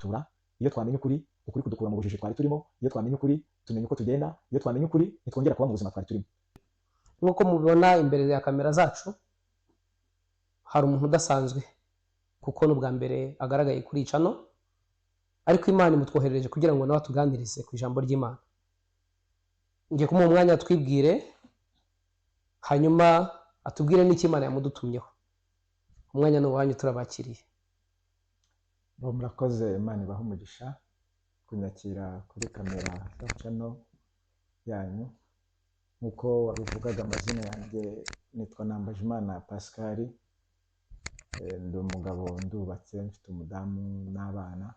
Tura iyo twamenye ukuri, ukuri kudukura mu bujiji twari turimo. Iyo twamenye ukuri, tumenya uko tugenda. Iyo twamenye ukuri, ntitwongera kuba mu buzima twari turimo. Nk'uko mubibona imbere ya kamera zacu, hari umuntu udasanzwe, kuko ni ubwa mbere agaragaye kuri channel, ariko Imana imutwoherereje kugira ngo nawe atuganirize ku ijambo ry'Imana. Ngiye kumuha umwanya twibwire, hanyuma atubwire n'icyo Imana yamudutumyeho. Umwanya ni uwanyu, turabakiriye. Bo murakoze, Imana ibahe umugisha kunyakira kuri kamera za channel yanyu. Nk'uko wabivugaga, amazina yanjye nitwa Nambajimana Pascal. Ndi umugabo, ndubatse, mfite umudamu n'abana.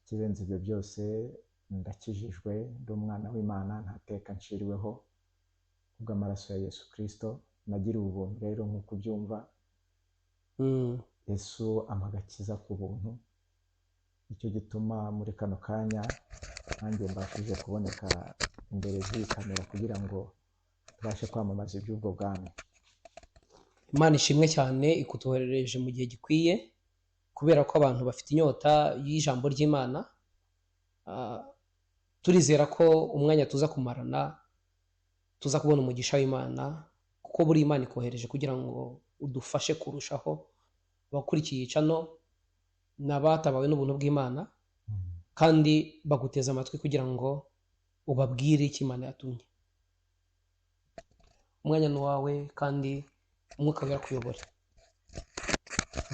Ikirenze ibyo byose, ndakijijwe, ndi umwana w'Imana, nta teka nciriweho kubw'amaraso ya Yesu Kristo. Nagiriwe ubuntu rero nk'uko ubyumva. Yesu ampa agakiza ku buntu, nicyo gituma muri kano kanya nanjye mbashije kuboneka imbere z'iyi kamera kugira ngo tubashe kwamamaza iby'ubwo bwami. Imana ishimwe cyane ikutuherereje mu gihe gikwiye, kubera ko abantu bafite inyota y'ijambo ry'Imana. Turizera ko umwanya tuza kumarana tuza kubona umugisha w'Imana, kuko buri Imana ikohereje kugira ngo udufashe kurushaho. Abakurikiye iyi channel ni abatabawe n'ubuntu bw'Imana, kandi baguteze amatwi kugira ngo ubabwire icyo Imana yatumye. Umwanya ni uwawe, kandi Umwuka Wera akuyobore.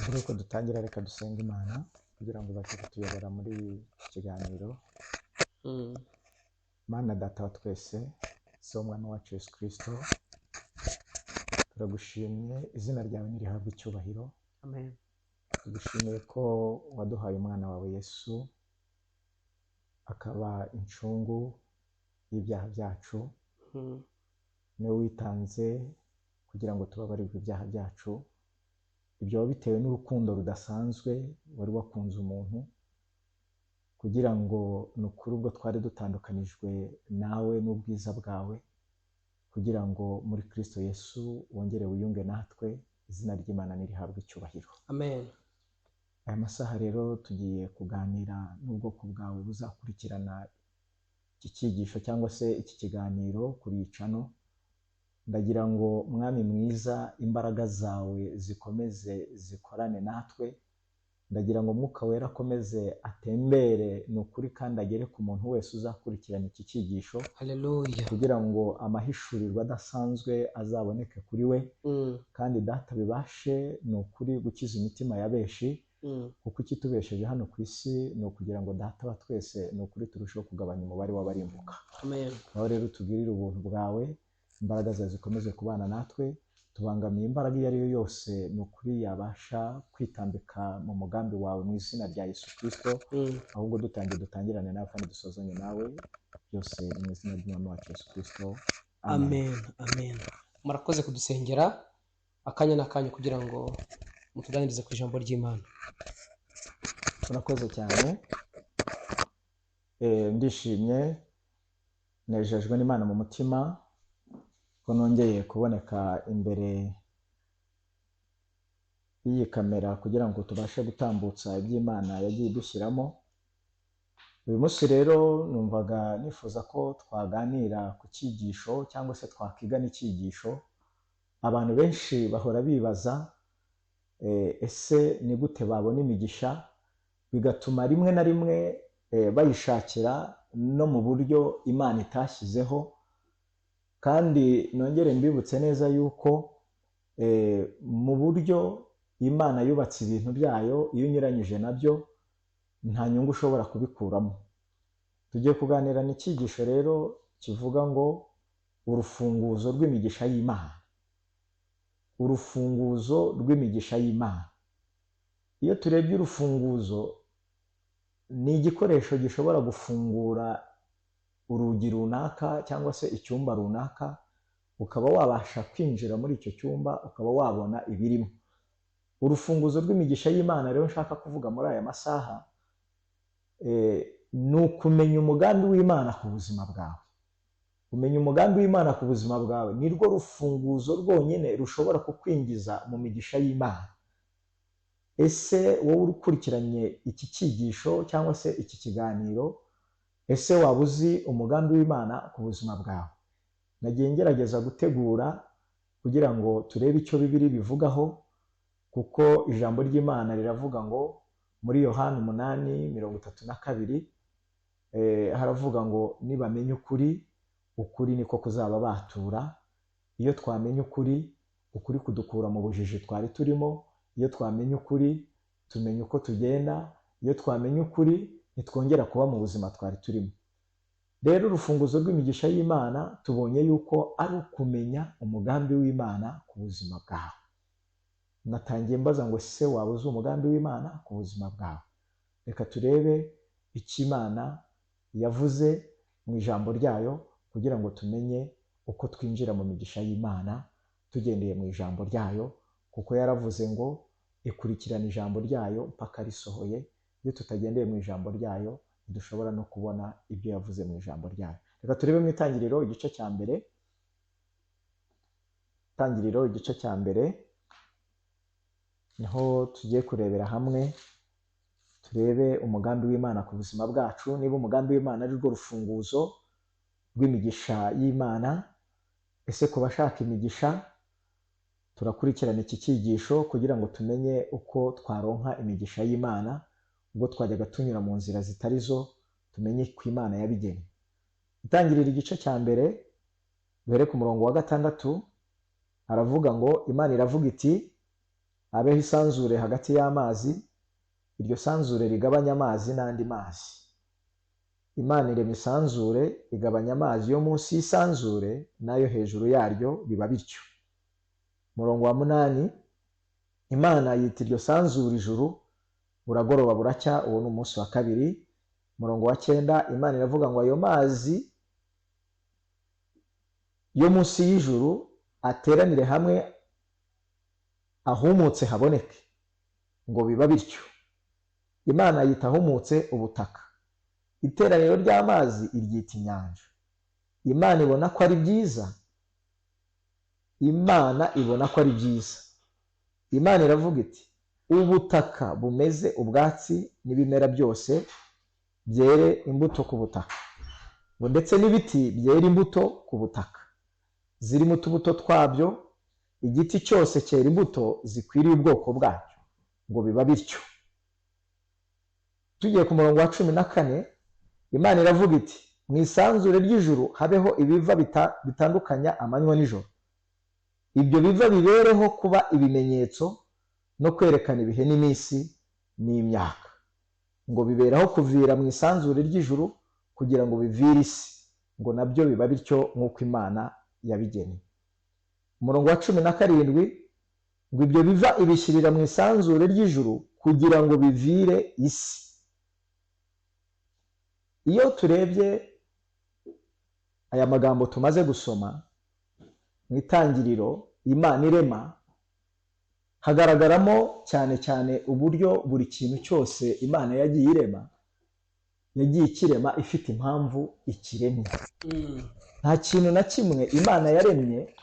Mbere yuko dutangira, reka dusenge Imana kugira ngo ibashe kutuyobora muri iki kiganiro. Mana Data wa twese, Se w'Umwami wacu Yesu Kristo, turagushimye, izina ryawe nirihabwe icyubahiro. Amen. Tugushimiye ko waduhaye umwana wawe Yesu, akaba incungu y'ibyaha byacu. Niwe witanze kugira ngo tubabarirwe ibyaha byacu. Ibyo bitewe n'urukundo rudasanzwe wari wakunze umuntu, kugira ngo ni ukuri ubwo twari dutandukanijwe nawe n'ubwiza bwawe, kugira ngo muri Kristo Yesu wongere wiyunge natwe. Izina ry'Imana nirihabwe icyubahiro. Amen. Aya masaha rero tugiye kuganira n'ubwoko bwawe buzakurikirana iki cyigisho cyangwa se iki kiganiro kuri iyi channel. Ndagira ngo, Mwami mwiza, imbaraga zawe zikomeze zikorane natwe. Ndagira ngo Mwuka Wera akomeze atembere, ni ukuri, kandi agere ku muntu wese uzakurikirana iki cyigisho, Haleluya. kugira ngo amahishurirwa adasanzwe azaboneke kuri we, kandi Data bibashe, ni ukuri, gukiza imitima ya benshi, kuko ikitubesheje hano ku isi ni ukugira ngo Data wa twese, ni ukuri, turusheho kugabanya umubare w'abarimbuka. Amen. Nawe rero utugirire ubuntu bwawe, imbaraga zawe zikomeze kubana natwe. Tubangamiye imbaraga iyo ari yo yose, ni ukuri, yabasha kwitambika mu mugambi wawe, mu izina rya Yesu Kristo. Ahubwo dutangiye, dutangirane nawe kandi dusozanye nawe. Byose ni mu izina ry'Umwami wacu Yesu Kristo, amen. Amen, amen. Murakoze kudusengera. Akanya n'akanya kugira ngo mutuganirize ku ijambo ry'Imana. Murakoze cyane. Ndishimye, nejejwe n'Imana mu mutima ko nongeye kuboneka imbere y'iyi kamera kugira ngo tubashe gutambutsa iby'Imana yagiye idushyiramo. Uyu munsi rero numvaga nifuza ko twaganira ku cyigisho cyangwa se twakiga n'icyigisho. Abantu benshi bahora bibaza, ese ni gute babona imigisha, bigatuma rimwe na rimwe bayishakira no mu buryo Imana itashyizeho. Kandi nongere mbibutse neza yuko mu buryo Imana yubatse ibintu byayo, iyo unyuranyije nabyo nta nyungu ushobora kubikuramo. Tugiye kuganira n'icyigisho rero kivuga ngo urufunguzo rw'imigisha y'Imana. Urufunguzo rw'imigisha y'Imana. Iyo turebye urufunguzo, ni igikoresho gishobora gufungura urugi runaka cyangwa se icyumba runaka, ukaba wabasha kwinjira muri icyo cyumba, ukaba wabona ibirimo. Urufunguzo rw'imigisha y'Imana rero nshaka kuvuga muri aya masaha ni ukumenya umugambi w'Imana ku buzima bwawe. Kumenya umugambi w'Imana ku buzima bwawe ni rwo rufunguzo rwonyine rushobora kukwinjiza mu migisha y'Imana. Ese wowe ukurikiranye iki cyigisho cyangwa se iki kiganiro, ese waba uzi umugambi w'Imana ku buzima bwawe? Nagiye ngerageza gutegura kugira ngo turebe icyo Bibiliya bivugaho, kuko ijambo ry'Imana riravuga ngo muri Yohana 8:32 haravuga ngo nibamenya ukuri, ukuri niko kuzaba batura. Iyo twamenye ukuri, ukuri kudukura mu bujiji twari turimo. Iyo twamenye ukuri, tumenya uko tugenda. Iyo twamenye ukuri, ntitwongera kuba mu buzima twari turimo. Rero urufunguzo rw'imigisha y'Imana tubonye yuko ari ukumenya umugambi w'Imana ku buzima bwawe. Natangiye mbaza ngo ese waba uzi umugambi w'Imana ku buzima bwawe? Reka turebe icyo Imana yavuze mu ijambo ryayo kugira ngo tumenye uko twinjira mu migisha y'Imana tugendeye mu ijambo ryayo, kuko yaravuze ngo ikurikirana ijambo ryayo mpaka risohoye. Iyo tutagendeye mu ijambo ryayo ntidushobora no kubona ibyo yavuze mu ijambo ryayo. Reka turebe mu Itangiriro igice cya mbere. Itangiriro igice cya mbere niho tugiye kurebera hamwe, turebe umugambi w'Imana ku buzima bwacu, niba umugambi w'Imana ari rwo rufunguzo rw'imigisha y'Imana. Ese ku bashaka imigisha, turakurikirana iki cyigisho kugira ngo tumenye uko twaronka imigisha y'Imana, ubwo twajyaga tunyura mu nzira zitari zo, tumenye ko Imana yabigennye. Itangiriro igice cya mbere, duhere ku murongo wa 6, haravuga ngo Imana iravuga iti habeho isanzure hagati y'amazi, iryo sanzure rigabanya amazi n'andi mazi. Imana irema isanzure igabanya amazi yo munsi y'isanzure n'ayo hejuru yaryo, biba bityo. Murongo wa 8, Imana yita iryo sanzure ijuru, buragoroba buracya, uwo ni umunsi wa kabiri. Murongo wa 9, Imana iravuga ngo ayo mazi yo munsi y'ijuru ateranire hamwe ahumutse haboneke, ngo biba bityo. Imana yita ahumutse ubutaka, iteraniro ry'amazi iryita inyanja. Imana ibona ko ari byiza. Imana ibona ko ari byiza. Imana iravuga iti ubutaka bumeze ubwatsi n'ibimera byose byere imbuto ku butaka, ngo ndetse n'ibiti byere imbuto ku butaka zirimo utubuto twabyo, igiti cyose cyera imbuto zikwiriye ubwoko bwacyo, ngo biba bityo. Tugiye ku murongo wa 14, Imana iravuga iti mu isanzure ry'ijuru habeho ibiva bitandukanya amanywa n'ijoro, ibyo biva bibereho kuba ibimenyetso no kwerekana ibihe n'iminsi n'imyaka, ngo biberaho kuvira mu isanzure ry'ijuru kugira ngo bivire isi, ngo nabyo biba bityo nk'uko Imana yabigennye. Umurongo wa 17, ngo ibyo biva ibishyirira mu isanzure ry'ijuru kugira ngo bivire isi. Iyo turebye aya magambo tumaze gusoma mu Itangiriro, Imana irema, hagaragaramo cyane cyane uburyo buri kintu cyose Imana yagiye irema, yagiye ikirema ifite impamvu ikiremye. Nta kintu na kimwe Imana yaremye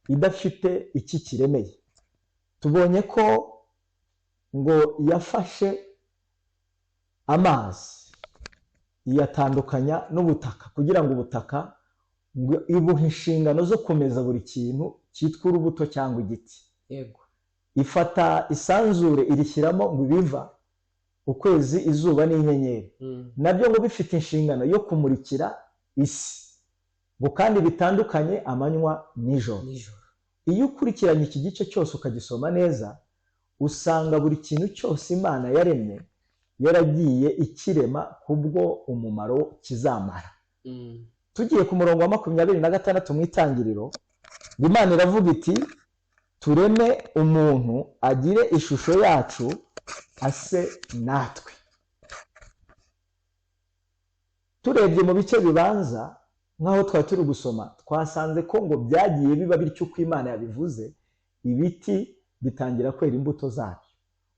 idafite iki kiremeye. Tubonye ko ngo yafashe amazi iyatandukanya n'ubutaka kugira ngo ubutaka ngo ibuhe inshingano zo kumeza buri kintu cyitwa urubuto cyangwa igiti. Yego. Ifata isanzure irishyiramo ngo ibiva ukwezi, izuba n'inyenyeri, nabyo ngo bifite inshingano yo kumurikira isi, ngo kandi bitandukanye amanywa n'ijoro. Iyo ukurikiranye iki gice cyose ukagisoma neza, usanga buri kintu cyose Imana yaremye yaragiye ikirema kubwo umumaro kizamara. Tugiye ku murongo wa 26 mu Itangiriro, Imana iravuga iti tureme umuntu agire ishusho yacu ase natwe. Turebye mu bice bibanza nk'aho twari turi gusoma, twasanze ko ngo byagiye biba bityo uko Imana yabivuze, ibiti bitangira kwera imbuto zabyo,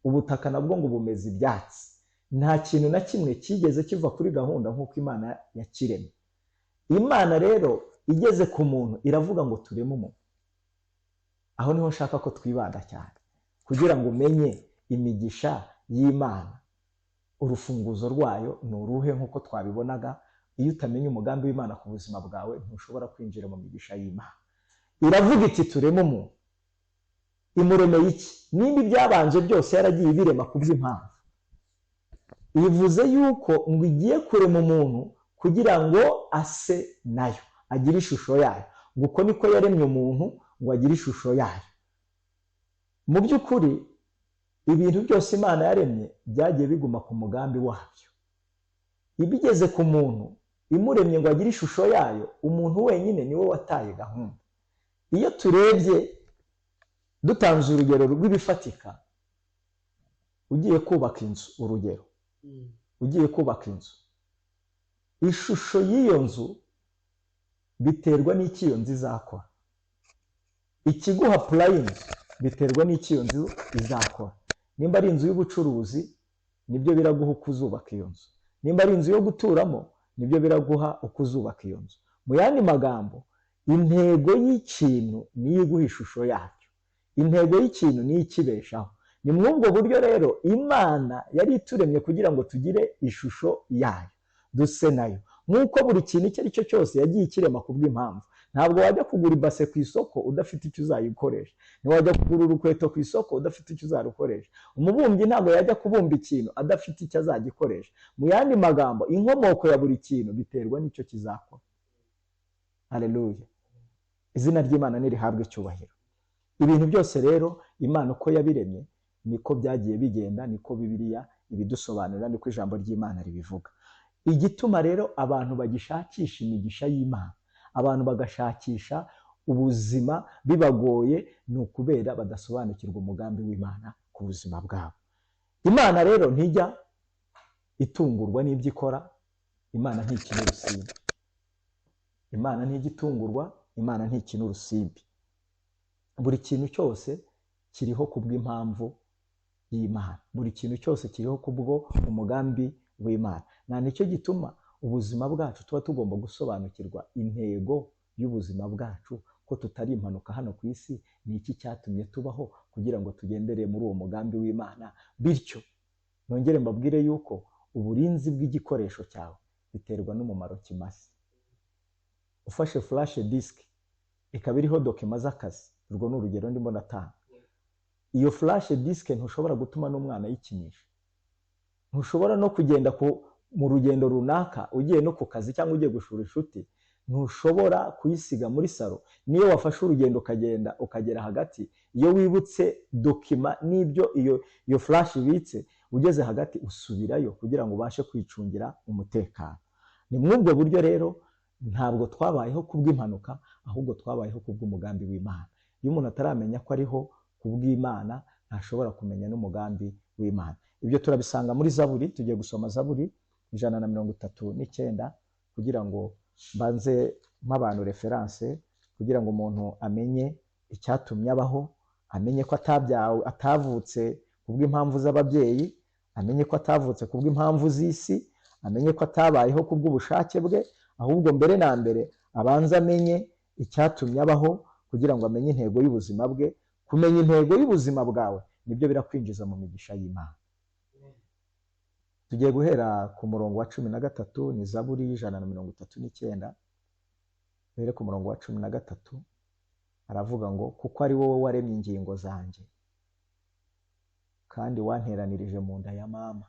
ubutaka nabwo ngo bumeze ibyatsi. Nta kintu na kimwe kigeze kiva kuri gahunda nk'uko Imana yakiremye. Imana rero igeze ku muntu iravuga ngo tureme umuntu. Aho niho nshaka ko twibanda cyane kugira ngo umenye Imigisha y'Imana urufunguzo rwayo ni uruhe? Nk'uko twabibonaga, iyo utamenya umugambi w'Imana ku buzima bwawe ntushobora kwinjira mu migisha y'Imana. Iravuga iti tureme umuntu. Imuremeye iki? Nimba ibyabanje byose yaragiye ibirema ku bw'impamvu, ivuze yuko ngo igiye kurema umuntu kugira ngo ase nayo, agire ishusho yayo. Ngo uko niko yaremye umuntu ngo agire ishusho yayo. Mu by'ukuri ibintu byose Imana yaremye byagiye biguma ku mugambi wabyo. Ibigeze ku muntu imuremye ngo agire ishusho yayo, umuntu wenyine niwe wataye gahunda. Iyo turebye dutanze urugero rw'ibifatika, ugiye kubaka inzu, urugero ugiye kubaka inzu, ishusho y'iyo nzu biterwa n'icyo iyo nzu izakora. Ikiguha pura y'inzu biterwa n'icyo iyo nzu izakora. Nimba ari inzu y'ubucuruzi, nibyo biraguha uko uzubaka iyo nzu. Nimba ari inzu yo guturamo, nibyo biraguha uko uzubaka iyo nzu. Mu yandi magambo, intego y'ikintu niyo iguha ishusho yacyo. Intego y'ikintu niyo ikibeshaho. Ni muri ubwo buryo rero Imana yari ituremye kugira ngo tugire ishusho yayo, duse nayo. Nk'uko buri kintu icyo ari cyo cyose yagiye ikirema ku bw'impamvu. Ntabwo wajya kugura ibase ku isoko udafite icyo uzayikoresha. Ntiwajya kugura urukweto ku isoko udafite icyo uzarukoresha. Umubumbyi ntabwo yajya kubumba ikintu adafite icyo azagikoresha. Mu yandi magambo, inkomoko ya buri kintu biterwa n'icyo kizakora. Haleluya! Izina ry'Imana nirihabwe icyubahiro. Ibintu byose rero Imana uko yabiremye niko byagiye bigenda, niko Bibiliya ibidusobanurira, niko ijambo ry'Imana ribivuga. Igituma rero abantu bagishakisha imigisha y'Imana, abantu bagashakisha ubuzima bibagoye, ni ukubera badasobanukirwa umugambi w'Imana ku buzima bwabo. Imana rero ntijya itungurwa n'ibyo ikora. Imana ntikina urusimbi. Imana ntijya itungurwa, Imana ntikina urusimbi. Buri kintu cyose kiriho kubw'impamvu y'Imana. Buri kintu cyose kiriho kubwo umugambi w'Imana. Na nicyo gituma ubuzima bwacu tuba tugomba gusobanukirwa intego y'ubuzima bwacu, ko tutari impanuka hano ku isi. Ni iki cyatumye tubaho kugira ngo tugendere muri uwo mugambi w'Imana. Bityo nongere mbabwire yuko uburinzi bw'igikoresho cyawe biterwa n'umumaro kimaze. Ufashe flash disk ikaba iriho dokima z'akazi, urwo ni urugero ndimo natanga. Iyo flash disk ntushobora gutuma n'umwana ayikinisha. Ntushobora no kugenda mu rugendo runaka, ugiye no ku kazi cyangwa ugiye gushura inshuti, ntushobora kuyisiga muri salo. Niyo wafashe urugendo ukagenda ukagera hagati, iyo wibutse dokima n'ibyo iyo flash ibitse, ugeze hagati usubirayo kugira ngo ubashe kwicungira umutekano. Ni muri ubwo buryo rero ntabwo twabayeho kubw'impanuka, ahubwo twabayeho kubw'umugambi w'Imana. Iyo umuntu ataramenya ko ariho kubw'Imana, ntashobora kumenya n'umugambi w'Imana. Ibyo turabisanga muri Zaburi. Tugiye gusoma Zaburi 139 kugira ngo mbanze mp'abantu referanse, kugira ngo umuntu amenye icyatumye abaho, amenye ko atabyawe, atavutse kubw'impamvu z'ababyeyi, amenye ko atavutse kubw'impamvu z'isi, amenye ko atabayeho kubw'ubushake bwe, ahubwo mbere na mbere abanze amenye icyatumye abaho kugira ngo amenye intego y'ubuzima bwe. Kumenya intego y'ubuzima bwawe nibyo birakwinjiza mu migisha y'Imana. Tugiye guhera ku murongo wa 13, ni Zaburi 139. Duhere ku murongo wa 13, aravuga ngo kuko ari wowe waremye ingingo zanjye kandi wanteranirije mu nda ya mama.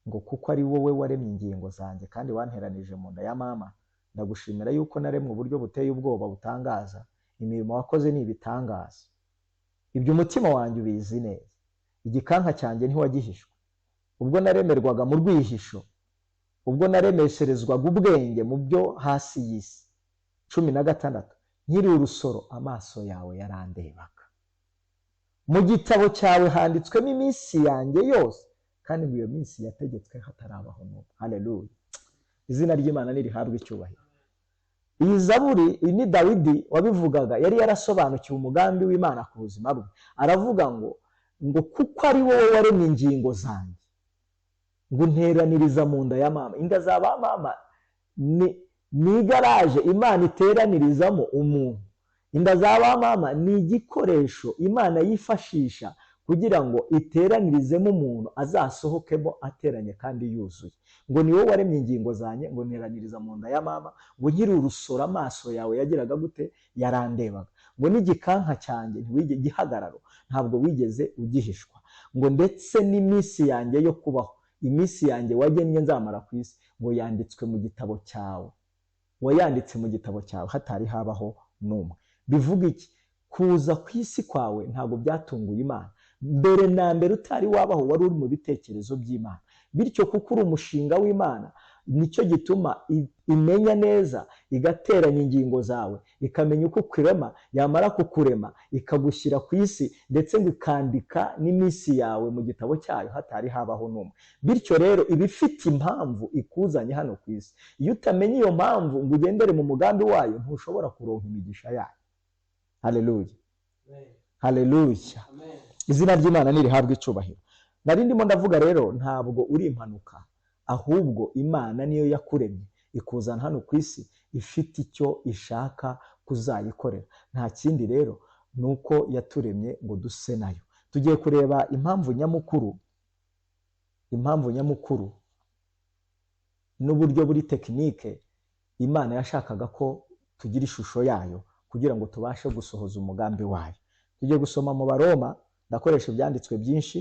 Ngo kuko ari wowe waremye ingingo zanjye kandi wanteranirije mu nda ya mama, ndagushimira yuko naremwe uburyo buteye ubwoba butangaza, imirimo wakoze ni ibitangaza. Ibyo umutima wanjye ubizi neza, igikanka cyanjye ntiwagihishwe. Ubwo naremerwaga mu rwihisho, ubwo naremesherezwaga ubwenge mu byo hasi y'isi. 16, nkiri urusoro amaso yawe yarandebaga. Mu gitabo cyawe handitswemo iminsi yanjye yose, kandi ngo iyo minsi yategetswe hatarabaho n'umwe. Haleluya! Izina ry'Imana nirihabwe icyubahiro. Iyi Zaburi ni Dawidi wabivugaga, yari yarasobanukiwe umugambi w'Imana ku buzima bwe. Aravuga ngo kuko ari wowe waremye ingingo zanjye, ngo unteraniriza mu nda ya mama. Inda za ba mama ni igaraje Imana iteranirizamo umuntu. Inda za ba mama ni igikoresho Imana yifashisha kugira ngo iteranirizemo umuntu azasohokemo ateranye kandi yuzuye. Ngo ni wowe waremye ingingo zanjye, ngo nteraniriza mu nda ya mama, ngo nkiri urusoro amaso yawe yagiraga gute, yarandebaga, ngo n'igikanka cyanjye ntiwige gihagararo ntabwo wigeze ugihishwa, ngo ndetse n'iminsi yanjye yo kubaho, iminsi yanjye wagennye nzamara ku isi, ngo yanditswe mu gitabo cyawe, wayanditse mu gitabo cyawe hatari habaho n'umwe. Bivuga iki? Kuza ku isi kwawe ntabwo byatunguye Imana. Mbere na mbere utari wabaho wari uri mu bitekerezo by'Imana. Bityo kuko uri umushinga w'Imana, nicyo gituma imenya neza, igateranya ingingo zawe, ikamenya uko ukurema, yamara kukurema ikagushyira ku isi, ndetse ngo ikandika n'iminsi yawe mu gitabo cyayo hatari habaho n'umwe. Bityo rero iba ifite impamvu ikuzanye hano ku isi. Iyo utamenya iyo mpamvu ngo ugendere mu mugambi wayo, ntushobora kuronka imigisha yayo. Haleluya, haleluya. Izina ry'Imana nirihabwe icyubahiro. Nari ndimo ndavuga rero, ntabwo uri impanuka, ahubwo Imana niyo yakuremye ikuzana hano ku isi ifite icyo ishaka kuzayikorera. Nta kindi rero nuko yaturemye ngo duse nayo. Tugiye kureba impamvu nyamukuru, impamvu nyamukuru n'uburyo buri tekinike Imana yashakaga ko tugira ishusho yayo kugira ngo tubashe gusohoza umugambi wayo. Tugiye gusoma mu Baroma, ndakoresha ibyanditswe byinshi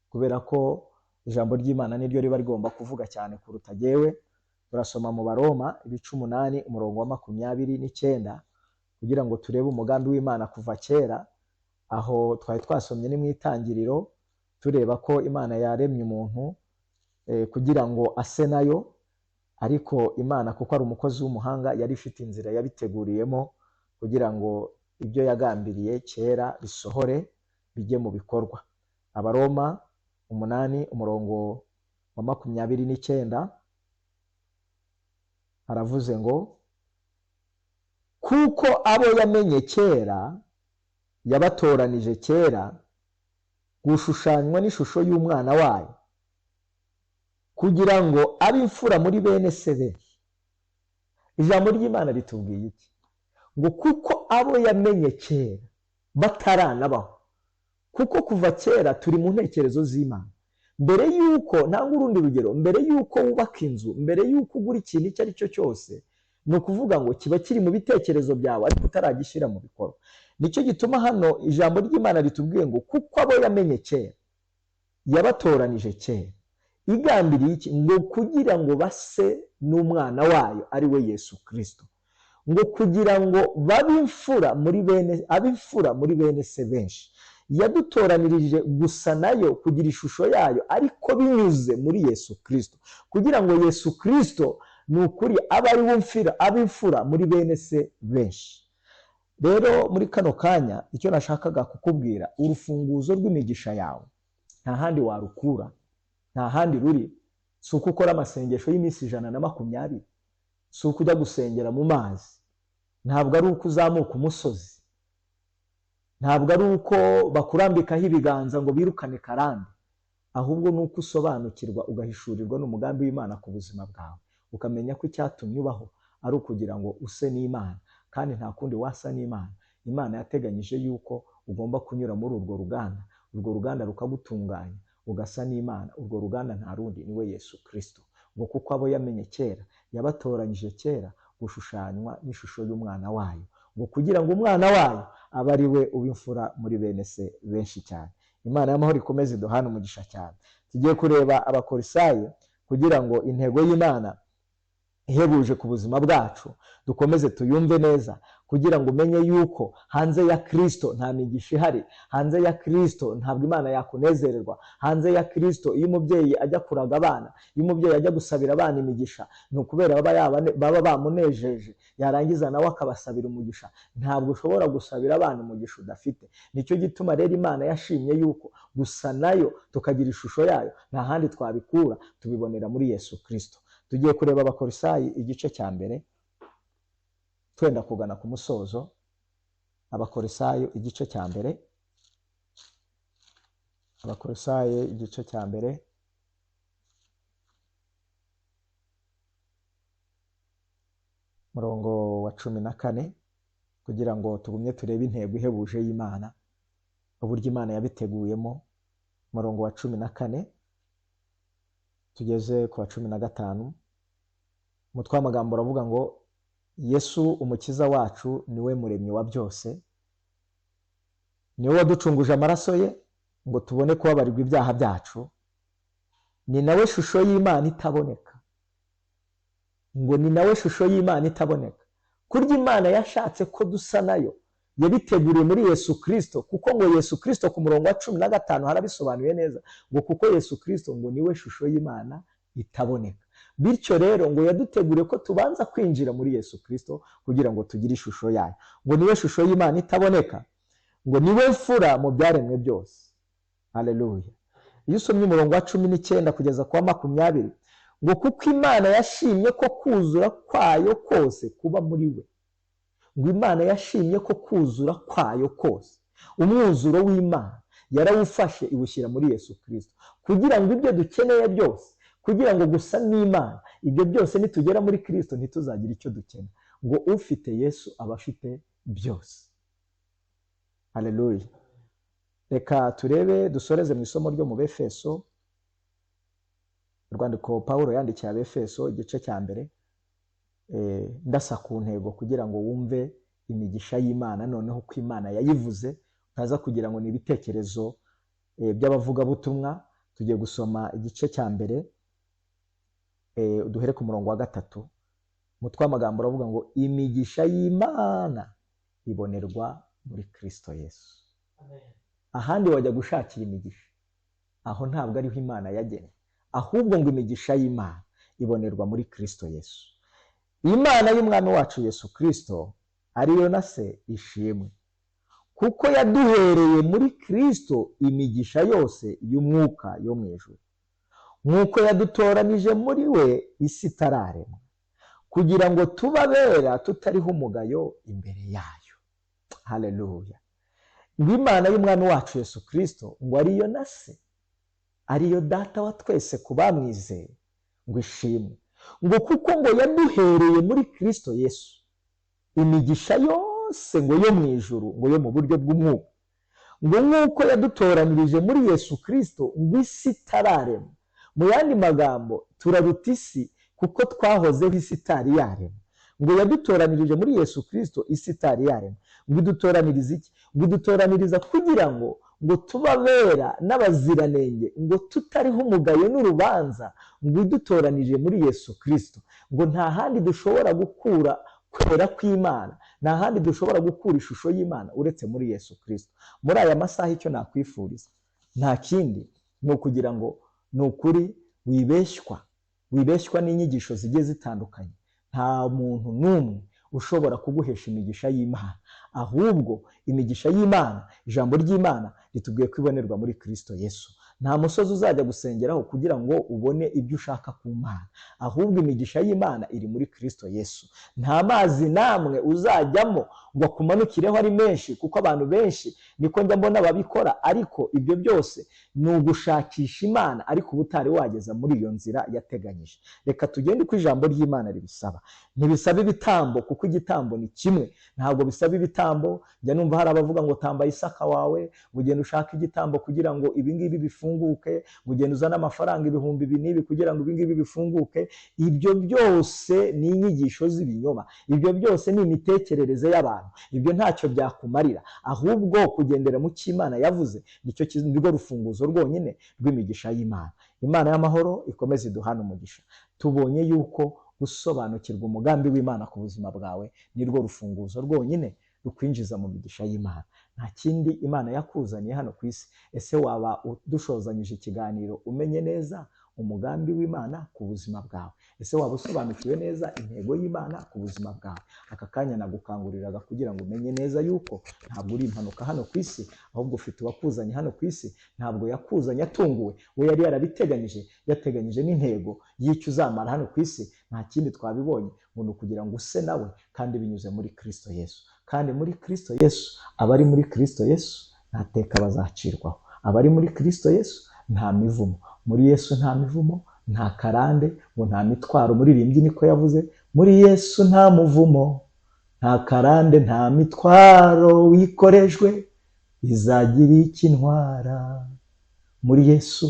kubera ko ijambo ry'Imana niryo riba rigomba kuvuga cyane kuruta jewe. Turasoma mu Baroma ibice 8 umurongo wa 29 kugira ngo turebe umugambi w'Imana kuva kera. Aho twari twasomye ni mu itangiriro, tureba ko Imana yaremye umuntu kugira ngo ase nayo, ariko Imana kuko ari umukozi w'umuhanga yari ifite inzira yabiteguriyemo kugira ngo ibyo yagambiriye kera bisohore bijye mu bikorwa. Abaroma 8 umurongo wa 29 aravuze ngo kuko abo yamenye kera yabatoranije kera gushushanywa n'ishusho y'umwana wayo, kugira ngo abe imfura muri bene se benshi. Ijambo ry'Imana ritubwiye iki? Ngo kuko abo yamenye kera bataranabaho, kuko kuva kera turi mu ntekerezo z'Imana. Mbere yuko ntanga urundi rugero, mbere yuko wubaka inzu, mbere yuko ugura ikintu icyo ari cyo cyose, ni ukuvuga ngo kiba kiri mu bitekerezo byawe ariko utaragishyira mu bikorwa. Nicyo gituma hano ijambo ry'Imana ritubwiye ngo kuko abo yamenye kera yabatoranije kera, igambiriye iki? Ngo kugira ngo base n'umwana wayo ari we Yesu Kristo, ngo kugira ngo babe imfura muri bene, abe imfura muri bene se benshi. Yadutoranirije gusa nayo kugira ishusho yayo, ariko binyuze muri Yesu Kristo, kugira ngo Yesu Kristo ni ukuri abe ari we mfira, abe imfura muri bene se benshi. Rero muri kano kanya icyo nashakaga kukubwira, urufunguzo rw'imigisha yawe nta handi warukura, nta handi ruri. Si uko ukora amasengesho y'iminsi 120, si uko ujya gusengera mu mazi, ntabwo ari uko uzamuka umusozi, ntabwo ari uko bakurambikaho ibiganza ngo birukane karande, ahubwo ni uko usobanukirwa ugahishurirwa n'umugambi w'Imana ku buzima bwawe, ukamenya ko icyatumye ubaho ari ukugira ngo use n'Imana, kandi nta kundi wasa n'Imana. Imana yateganyije yuko ugomba kunyura muri urwo ruganda, urwo ruganda rukagutunganya ugasa n'Imana. Urwo ruganda nta rundi, ni we Yesu Kristo. Ngo kuko abo yamenye kera yabatoranyije kera gushushanywa n'ishusho y'umwana wayo, ngo kugira ngo umwana wayo abe ari we uba imfura muri bene se benshi cyane. Imana y'amahoro ikomeze iduhane umugisha cyane. Tugiye kureba Abakorisayo kugira ngo intego y'Imana ihebuje ku buzima bwacu dukomeze tuyumve neza, kugira ngo umenye yuko hanze ya Kristo nta migisha ihari, hanze ya Kristo ntabwo Imana yakunezererwa, hanze ya Kristo iyo umubyeyi ajya kuraga abana, iyo umubyeyi ajya gusabira abana imigisha, ni ukubera baba bamunejeje, yarangiza nawe akabasabira umugisha. Ntabwo ushobora gusabira abana umugisha udafite. Nicyo gituma rero Imana yashimye yuko gusa nayo tukagira ishusho yayo, nta handi twabikura, tubibonera muri Yesu Kristo. Tugiye kureba Abakorisayi igice cya mbere, twenda kugana ku musozo. Abakorisayo igice cya mbere, Abakorisayo igice cya mbere, murongo wa 14, kugira ngo tugumye turebe intego ihebuje y'Imana, uburyo Imana yabiteguyemo umurongo wa 14 tugeze ku wa 15. Umutwe w'amagambo uravuga ngo Yesu umukiza wacu niwe muremyi wa byose, niwe waducunguje amaraso ye ngo tubone kubabarirwa ibyaha byacu, ni nawe shusho y'Imana itaboneka. Ngo ni nawe shusho y'Imana itaboneka. Kurya Imana yashatse ko dusa nayo yabiteguriye muri Yesu Kristo, kuko ngo Yesu Kristo ku murongo wa 15 harabisobanuye neza ngo kuko Yesu Kristo ngo niwe shusho y'Imana itaboneka. Bityo rero ngo yaduteguriye ko tubanza kwinjira muri Yesu Kristo kugira ngo tugire ishusho yayo. Ngo niwe shusho y'Imana itaboneka, ngo niwe mfura mu byaremwe byose. Haleluya. Iyo usomye umurongo wa 19 kugeza ku wa 20, ngo kuko Imana yashimye ko kuzura kwayo kose kuba muri we. Ngo Imana yashimye ko kuzura kwayo kose, umwuzuro w'Imana yarawufashe iwushyira muri Yesu Kristo, kugira ngo ibyo dukeneye byose, kugira ngo gusa n'Imana, ibyo byose nitugera muri Kristo ntituzagira icyo dukena. Ngo ufite Yesu aba afite byose. Haleluya. Reka turebe dusoreze mu isomo ryo mu Befeso, urwandiko Pawulo yandikiye Abefeso igice cya 1. Ndasa ku ntego kugira ngo wumve imigisha y'Imana noneho ko Imana yayivuze, utaza kugira ngo ni ibitekerezo by'abavugabutumwa. Tugiye gusoma igice cya 1, duhere ku murongo wa 3. Umutwe w'amagambo uravuga ngo imigisha y'Imana ibonerwa muri Kristo Yesu. Ahandi wajya gushakira imigisha, aho ntabwo ariho Imana yagennye, ahubwo ngo imigisha y'Imana ibonerwa muri Kristo Yesu. Imana y'Umwami wacu Yesu Kristo ariyo na se ishimwe, kuko yaduhereye muri Kristo imigisha yose y'umwuka yo mu ijuru, nk'uko yadutoranije muri we isi itararemwa, kugira ngo tube abera tutariho umugayo imbere yayo. Haleluya. Ngo Imana y'Umwami wacu Yesu Kristo ngo ariyo na se, ariyo data wa twese ku bamwizeye, ngo ishimwe, ngo kuko ngo yaduhereye muri Kristo Yesu imigisha yose ngo yo mu ijuru, ngo yo mu buryo bw'umwuka, ngo nk'uko yadutoranirije muri Yesu Kristo ngo isi itararemwa. Mu yandi magambo turaruta isi kuko twahozeho isi itari yaremwa. Ngo yadutoranirije muri Yesu Kristo isi itari yaremwa. Ngo idutoraniriza iki? Ngo idutoraniriza kugira ngo tube abera n'abaziranenge, ngo tutariho umugayo n'urubanza, ngo idutoranije muri Yesu Kristo. Ngo nta handi dushobora gukura kwera kw'Imana, nta handi dushobora gukura ishusho y'Imana uretse muri Yesu Kristo. Muri aya masaha icyo nakwifuriza nta kindi ni ukugira ngo ni ukuri wibeshywa n'inyigisho zigiye zitandukanye. Nta muntu n'umwe ushobora kuguhesha imigisha y'Imana, ahubwo imigisha y'Imana, ijambo ry'Imana ritubwiye ko ibonerwa muri Kristo Yesu. Nta musozi uzajya gusengeraho kugira ngo ubone ibyo ushaka ku Mana, ahubwo imigisha y'Imana iri muri Kristo Yesu. Nta mazi namwe uzajyamo ngo akumanukireho ari menshi, kuko abantu benshi niko njya mbona babikora, ariko ibyo byose ni ugushakisha Imana ariko ubutari wageza muri iyo nzira yateganyije. Reka tugende uko ijambo ry'Imana ribisaba. Ntibisaba ibitambo, kuko igitambo ni kimwe. Ntabwo bisaba ibitambo. Njya numva hari abavuga ngo tamba Isaka wawe, ngo ugende ushake igitambo kugira ngo ibi ngibi bifunguke, ngo ugende uzane amafaranga 2000 n'ibi kugira ngo ibi ngibi bifunguke. Ibyo byose ni inyigisho z'ibinyoma, ibyo byose ni imitekerereze y'abantu, ibyo ntacyo byakumarira. Ahubwo kugendera mu cy'Imana yavuze nicyo nirwo rufunguzo rwonyine rw'imigisha y'Imana. Imana y'amahoro ikomeze iduhane umugisha. Tubonye yuko gusobanukirwa umugambi w'Imana ku buzima bwawe nirwo rufunguzo rwonyine rukwinjiza mu migisha y'Imana. Nta kindi Imana yakuzaniye hano ku isi. Ese waba udushozanyije ikiganiro umenye neza umugambi w'Imana ku buzima bwawe? Ese waba usobanukiwe neza intego y'Imana ku buzima bwawe? Aka kanya nagukanguriraga kugira ngo umenye neza yuko ntabwo uri impanuka hano ku isi, ahubwo ufite uwakuzanye hano ku isi. Ntabwo yakuzanye atunguwe, we yari yarabiteganyije, yateganyije n'intego y'icyo uzamara hano ku isi. Nta kindi twabibonye ngo ni ukugira ngo use nawe, kandi binyuze muri Kristo Yesu. Kandi muri Kristo Yesu, abari muri Kristo Yesu nta teka bazacirwaho. Abari muri Kristo Yesu nta mivumo. Muri Yesu nta mivumo, nta karande, ngo nta mitwaro. Muririmbyi niko yavuze, muri Yesu nta muvumo, nta karande, nta mitwaro wikorejwe izagira ikintwara. Muri Yesu,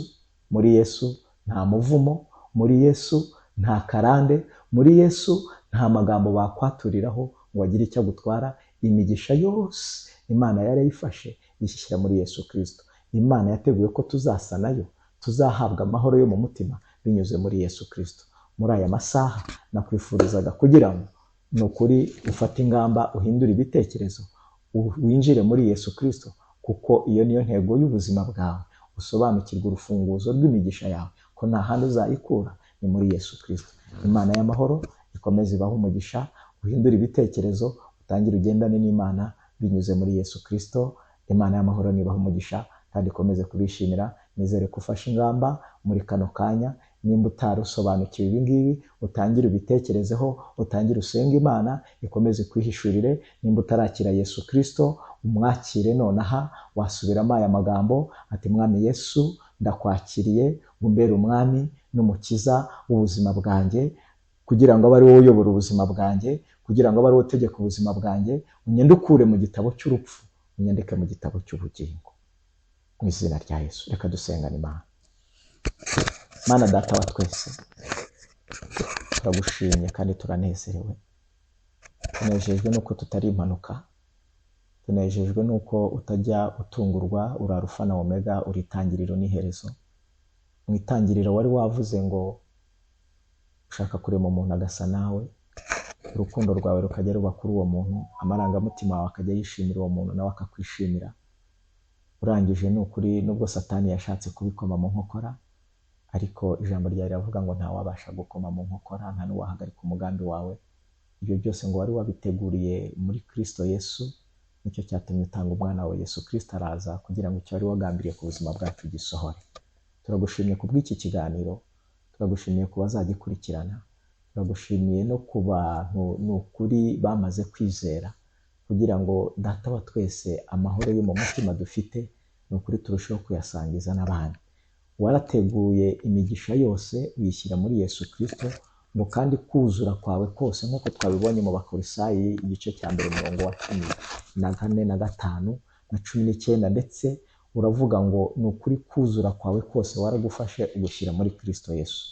muri Yesu nta muvumo, muri Yesu nta karande, muri Yesu nta magambo bakwaturiraho ngo agire icyo agutwara. Imigisha yose Imana yarayifashe ishyira muri Yesu Kristo. Imana yateguye ko tuzasa nayo, tuzahabwa amahoro yo mu mutima binyuze muri Yesu Kristo. Muri aya masaha nakwifurizaga kugira ngo ni ukuri ufate ingamba, uhindure ibitekerezo, winjire muri Yesu Kristo, kuko iyo niyo ntego y'ubuzima bwawe. Usobanukirwe urufunguzo rw'imigisha yawe, ko nta handi uzayikura, ni muri Yesu Kristo. Imana y'amahoro ikomeze ibahe umugisha, uhindure ibitekerezo, utangire ugendane n'Imana binyuze muri Yesu Kristo. Imana y'amahoro nibahe umugisha kandi ikomeze kubishimira. Nizere ko ufashe ingamba muri kano kanya. Nimba utarusobanukiwe ibi ngibi, utangire ubitekerezeho, utangire usenge Imana ikomeze kwihishurire. Nimba utarakira Yesu Kristo, umwakire nonaha. Wasubiramo aya magambo ati: Mwami Yesu, ndakwakiriye ngo umbere umwami n'umukiza w'ubuzima bwanjye, kugira ngo abe ari wowe uyobora ubuzima bwanjye, kugira ngo abe ari wowe utegeka ubuzima bwanjye. Unyandukure mu gitabo cy'urupfu, unyandike mu gitabo cy'ubugingo, mu izina rya Yesu. Reka dusengane Imana. Mana Data wa twese, turagushimye kandi turanezerewe. Tunejejwe nuko tutari impanuka, tunejejwe nuko utajya utungurwa, uri Alufa na Omega, uri itangiriro n'iherezo. Mu itangiriro wari wavuze ngo ushaka kurema umuntu agasa nawe, urukundo rwawe rukajya ruba kuri uwo muntu, amarangamutima wawe akajya yishimira uwo muntu, nawe akakwishimira. Urangije ni ukuri, nubwo Satani yashatse kubikoma mu nkokora, ariko ijambo ryawe riravuga ngo ntawabasha gukoma mu nkokora, nta n'uwahagarika umugambi wawe. Ibyo byose ngo wari wabiteguriye muri Kristo Yesu, nicyo cyatumye utanga umwana wawe Yesu Kristo araza kugira ngo icyo wari wagambiriye ku buzima bwacu gisohore. Turagushimiye ku bw'iki kiganiro, turagushimiye ku bazagikurikirana, turagushimiye no ku bantu ni ukuri bamaze kwizera, kugira ngo Data wa twese amahoro yo mu mutima dufite ni ukuri turusheho kuyasangiza n'abandi. Warateguye imigisha yose uyishyira muri Yesu Kristo, ngo kandi kuzura kwawe kose nk'uko twabibonye mu Bakolosayi igice cya 1 umurongo wa 14 na 5 na 19, ndetse uravuga ngo ni ukuri kuzura kwawe kose waragufashe ugushyira muri Kristo Yesu.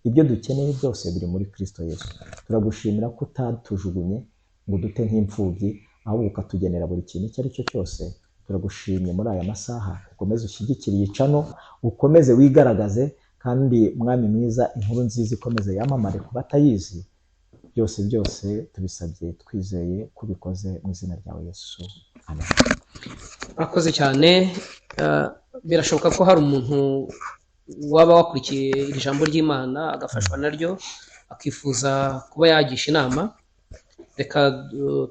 Ibyo dukeneye byose biri muri Kristo Yesu. Turagushimira ko utatujugunye ngo dute nk'imfubyi, ahubwo ukatugenera buri kintu icyo ari cyo cyose. Turagushimye muri aya masaha, ukomeze ushyigikire iyi cano, ukomeze wigaragaze, kandi Mwami mwiza, inkuru nziza ikomeze yamamare ku batayizi. Byose byose tubisabye twizeye kubikoze mu izina ryawe Yesu, amen. Urakoze cyane. Birashoboka ko hari umuntu waba wakurikiye iri jambo ry'Imana agafashwa naryo, akifuza kuba yagisha inama. Reka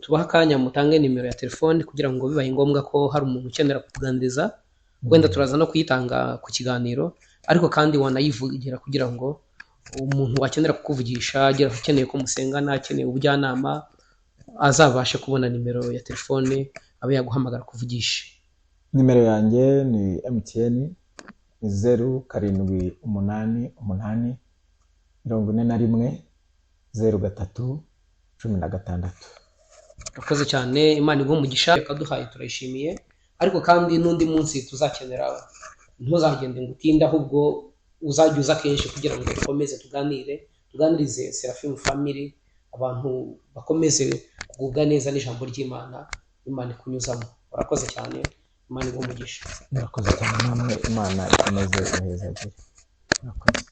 tubahe akanya mutange nimero ya telefone, kugira ngo bibaye ngombwa ko hari umuntu ukenera kukuganiriza, wenda turaza no kuyitanga ku kiganiro, ariko kandi wanayivugira kugira ngo umuntu wakenera kukuvugisha, akeneye ko musengana, akeneye ubujyanama, azabashe kubona nimero ya telefone abe yaguhamagara kuvugisha. Nimero yanjye ni MTN, ni 0 7 8 8 41 03 16. Urakoze cyane, Imana iguhe umugisha, ikaduhaye turayishimiye. Ariko kandi n'undi munsi tuzakenera, ntuzagende ngo utinde, ahubwo uzajya uza kenshi kugira ngo dukomeze tuganire, tuganirize Seraphim Family, abantu bakomeze kugubwa neza n'ijambo ry'Imana, Imana ikunyuzamo. Urakoze cyane, Imana iguhe umugisha. Murakoze cyane namwe, Imana ikomeze ibahezagire. Murakoze.